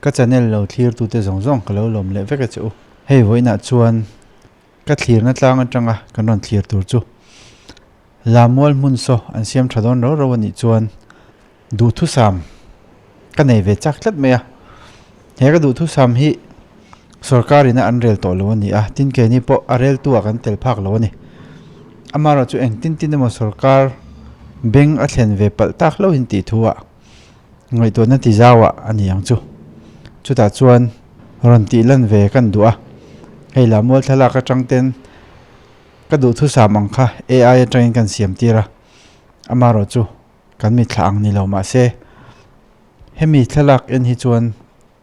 Ka channel lo thlir tute zawng zawng ka lo lawm leh vek a che u. Hei vawiinah chuan ka thlirna tlang atanga kan rawn thlir tur chu Lamual hmun saw an siam tha dawn rau rau a nih chuan duhthusam ka nei ve chak tlat mai a. He ka duhthusam hi sorkar ina an rel tawh lo a ni a, tin keini pawh a reltu ah kan tel phak lo a ni. Amaherawh chu engtin tin emaw sorkar beng a thlen ve palh tak hlauhin tih thu ah ngaihtuahna ti zau ah a ni ang chu. Chutah chuan rawn tih lan ve kan duh a, hei Lamual thlalak atang ten ka duhthusam ang kha AI atangin kan siam tir a, amaherawh chu kan mitthla ang ni lo mahse hemi thlalak en hi chuan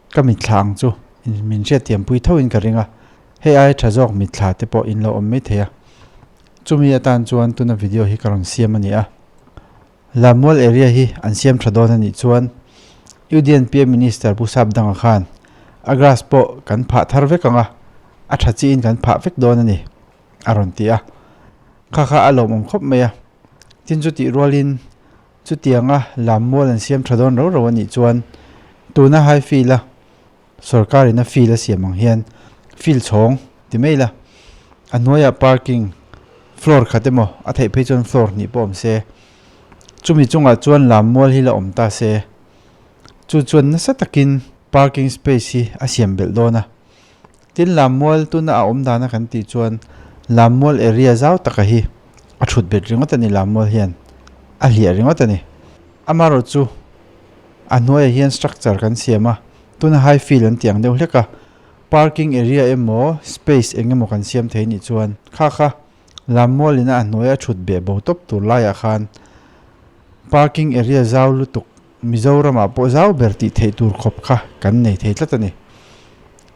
ka mitthla ang chu min hriatthiampui tho in ka ring a, hei aia tha zawk mitthla te pawh in lo awm mai thei a, chumi atan chuan tuna video hi ka rawn siam a ni a, Lammual area hi an siam tha dawn a nih chuan UDNPA Minister Pu Sapdanga khan a grass pawh kan phah thar vek ang a, a tha chiin kan phah vek dawn a ni a rawn ti a, kha kha a lawmawm khawp mai a, tin chutih rualin Chutianga lammual an siam tha dawn rau rau a nih chuan tuna high field a sorkar in a field a siam ang hian field chhawng ti mai ila a hnuaiah parking floor khat emaw a theih phei chuan floor hnih pawh awm se chumi chungah chuan lammual hi la awm ta se chu chuan nasa takin parking space hi a siam belh dawn a tin lammual tuna a awm dana kan tih chuan lammual area zau taka hi a thut bet ringawt a ni lammual hian a hliah ringawt a ni amaherawh chu a hnuaiah hian structure kan siam a tuna high field an tih ang deuh hlek a parking area emaw space eng emaw kan siam thei nih chuan kha kha lammual ina a hnuaia thut beh bo tawp tur laiah khan parking area zau lutuk Mizoramah pawh zau ber tih theih tur khawp kha kan nei thei tlat a ni.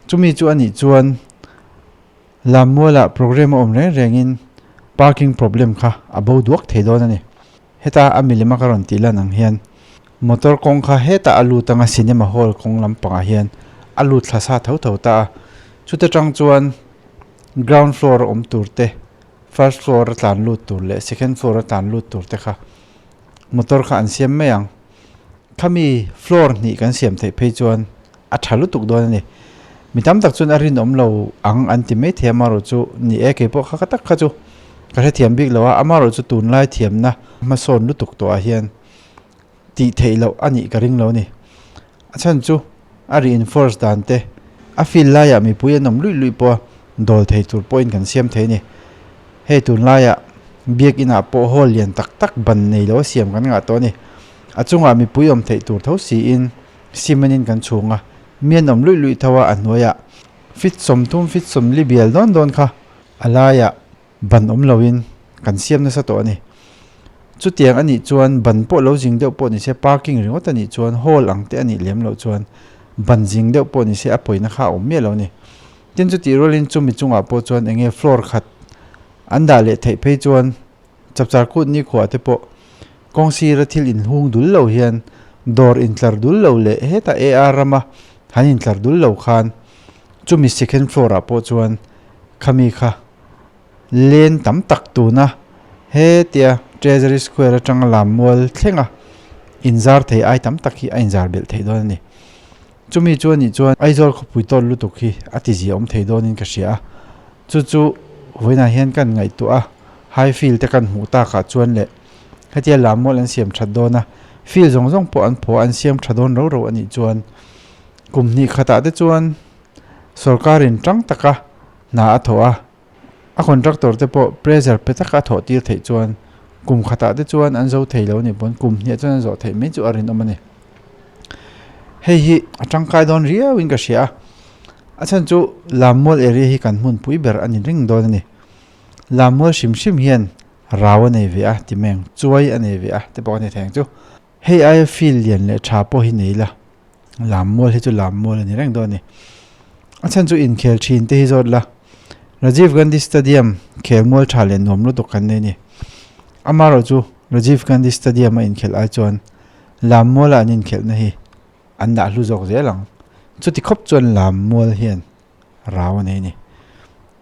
Chumi chu a nih chuan Lammualah programme a awm reng rengin parking problem kha a bo duak thei dawn a ni. Heta a milema ka rawn tih lan ang hian motor kawng kha hetah a lut anga cinema hall kawng lampangah hian a lut thla sa tho tho ta a. Chuta tang chuan ground floor a awm tur te, first floor a tlan lut tur leh second floor a tlan lut tur te kha motor kha an siam mai ang. Khami floor hnih kan siam theih phei chuan a tha lutuk dawn a ni. Mi tam tak chuan a rinawm lo ang an ti mai thei a, amaherawh chu ni e keipawh kha ka tak kha chu ka hrethiam bik lo a, amaherawh chu tunlai thiamna hmasawn lutuk tawhah hian tih theih loh a nih ka ring lo a ni. A chhan chu a reinforce dan te a field laiah mipui an awm luih luih pawh a dawl thei tur pawhin kan siam thei a ni. Hei tunlaiah biakin ah pawh hall lian tak tak ban nei lo a siam kan ngah tawh a ni. A chungah mipui awm theih tur tho siin cement in kan chhung a, mi an awm luih luih tho a a hnuaiah fit 30 fit 40 bial dawn dawn kha a laiah ban awm loin kan siam nasa tawh a ni. Chutiang a nih chuan ban pawh lo zing deuh pawh ni se parking ringawt a nih chuan hall ang te a nih lem loh chuan ban zing deuh pawh ni se a pawina kha a awm miah lo a ni. Tin chutih rualin chumi chungah pawh chuan eng nge floor khat an dah leh theih phei chuan chapchar kut nikhua te pawh kawng sira thil inhung dul lo hian dawr intlar dul lo leh hetah AR rama han intlar dul lo khan chumi second floor ah pawh chuan khami kha len tam tak tuna hetia Treasury Square atanga lammual thlenga inzar thei ai tam tak hi a inzar belh theih dawn a ni. Chumi chu anih chuan Aizawl khawpui tawt lutuk hi a ti zia awm thei dawnin ka hria a, chu chu vawiinah hian kan ngaihtuah a, high field te kan hmuh takah chuan leh hetia lammual an siam that dawn a, field zawng zawng pawh an phaw a an siam tha dawn ro ro anih chuan kum hnih khatah te chuan sorkarin tang taka hna a thawh a, a contractor te pawh pressure pe taka a thawh tir theih chuan kum khatah te chuan an zo thei lo a nih pawn kum hniah chuan an zawh theih mai chu a rinawm a ni. Hei hi a tangkai dawn riau in ka hria a, a chhan chu Lammual area hi kan hmunpui ber a ni ring dawn a ni. Lammual hrim hrim hian rau a nei ve a ti mai ang, chuai a nei ve a te pawh a ni thei ang chu. Hei aia field lian leh tha pawh hi nei ila Lammual hi chu Lammual a ni reng dawn a ni. A chhan chu inkhel thin te hi zawt la, Rajiv Gandhi Stadium khelmual tha leh nuam lutuk kan nei a ni. Amaherawh chu Rajiv Gandhi Stadium a inkhelh ai chuan Lammuala an inkhelhna hi an dah hlu zawk zel ang. Chuti khawp chuan Lammual hian rau a nei a ni.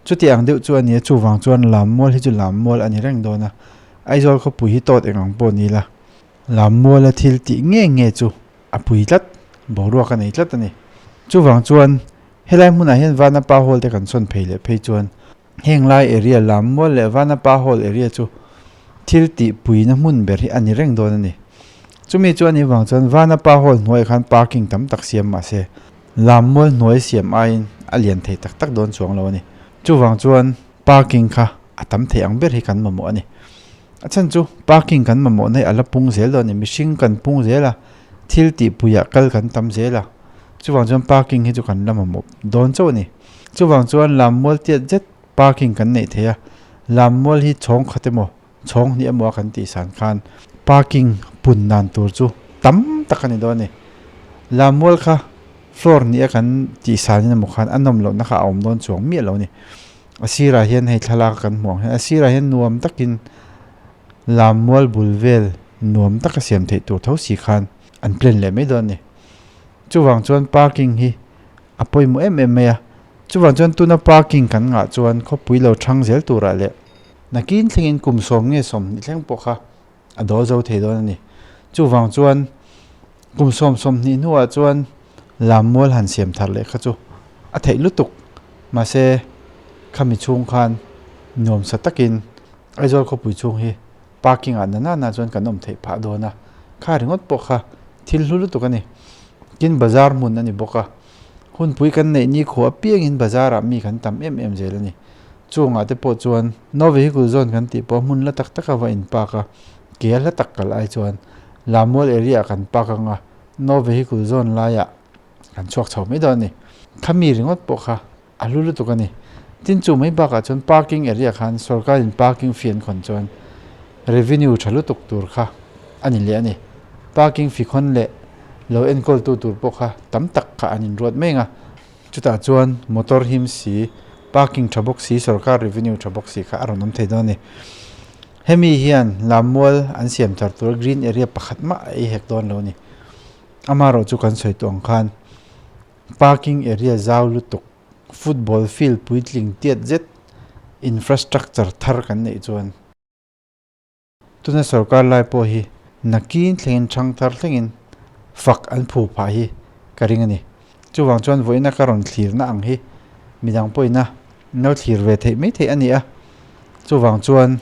Chuti ang deuh chu a ni a, chuvang chuan Lammual hi chu Lammual a ni reng dawn a. Aizawl khawpui hi tawt eng ang pawh ni ila, Lammuala thil tih nge nge chu a pui tlat, boruak a nei tlat a ni. Chuvang chuan helai hmunah hian Vanapa Hall te kan sawn phei leh phei chuan heng lai area Lammual leh Vanapa Hall area chu thil tih puina hmun ber hi a ni reng dawn a ni. Chumi chu a nih vang chuan Vanapa Hall hnuaiah khan parking tam tak siam mah se Lammual hnuai siam aiin a lian thei tak tak dawn chuang lo a ni. Chuvang chuan parking kha a tam thei ang ber hi kan mamawh a ni. A chhan chu parking kan mamawhna hi a la pung zel dawn a ni. Mihring kan pung zel a, thil tihpuiah kal kan tam zel a. Chuvang chuan parking hi chu kan la mamawh dawn chauh a ni. Chuvang chuan Lammual tiat zet parking kan neih theih a, Lammual hi chhawng khat emaw, chhawng hnih emaw a kan tih san khan parking pun dan tur chu tam tak a ni dawn a ni. Lammual kha floor hnih a kan tih sanin emaw khan a nawm lohna kha a awm dawn chuang miah lo a ni. A sirah hian hei thlalak kan hmuh ang hian a sirah hian nuam takin Lammual bul vel nuam taka siam theih tur tho si khan an plan leh mai dawn a ni. Chuvang chuan parking hi a pawimawh em em mai a, chuvang chuan tuna parking kan ngah chuan khawpui lo thang zel turah leh nakin thlengin kum sawm nge 20 thleng pawh kha a dawl zo thei dawn a ni. Chuvang chuan kum sawm 20 hnuah chuan Lammual han siam thar leh kha chu a theih lutuk mahse khami chhung khan nuamsa takin Aizawl khawpui chhung hi parking ah na nana chuan kan awm theih phah dawn a, kha ringawt pawh kha thil hlu lutuk a ni. Tin bazar hmun a ni bawk a, hunpui kan neih ni khuah apiangin bazar ah mi kan tam em em zel a ni. Chungah te pawh chuan no vehicle zone kan tih pawh hmun la tak tak a va in park a, ke a hla tak kal ai chuan Lammual area ah kan park anga no vehicle zone laiah kan chhuak chho mai dawn a ni. Khami ringawt pawh kha A hlu lutuk a ni. Tin chu mai bakah chuan parking area khan sorkarin parking fee an khawn chuan revenue tha lutuk tur kha a ni leh a ni. Parking fee khawn leh lo enkawltu tur pawh kha tam tak kha an inruat mai ang a. Chutah chuan motor him si, parking tha bawk si, sorkar revenue tha bawk si kha a rawn awm thei dawn a ni. Hemi hian Lammual an siam thar tur green area pakhat mah a ei hek dawn lo a ni. Amaherawhchu chu kan sawi tawh ang khan Parking area zau lutuk, football field puitling tiat zet, infrastructure thar kan neih chuan tuna sorkar lai pawh hi nakin thlengin thang thar thlengin fak an phu phah hi ka ring a ni. Chuvang chuan vawiina ka rawn thlirna ang hi midang pawhina no thlir ve theih mai theih a ni a, chuvang chuan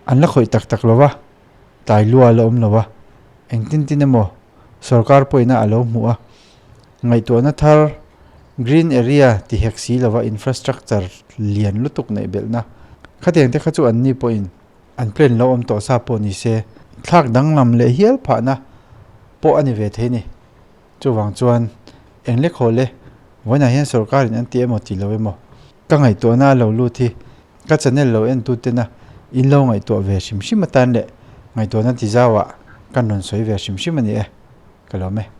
an la khawih tak tak lo va, tlai lua a la awm lo a, engtin tin emaw Sorkar pawhina a lo hmuh a, ngaihtuahna thar green area ti hek si lova infrastructure lian lutuk neih belhna khatiang te kha chu anni pawhin an plan lo awm tawh sa pawh ni se thlak danglam leh hial phahna pawh a ni ve thei a ni. Chuvang chuan eng lek haw le vawiinah hian sorkarin an ti emaw ti lo emaw ka ngaihtuahna a lo lut hi Ka channel lo en tu tena in lo ngaihtuah ve hrim hrim atan leh ngaihtuahna ti zauah kan rawn sawi ve hrim hrim a ni e. Ka lawm e.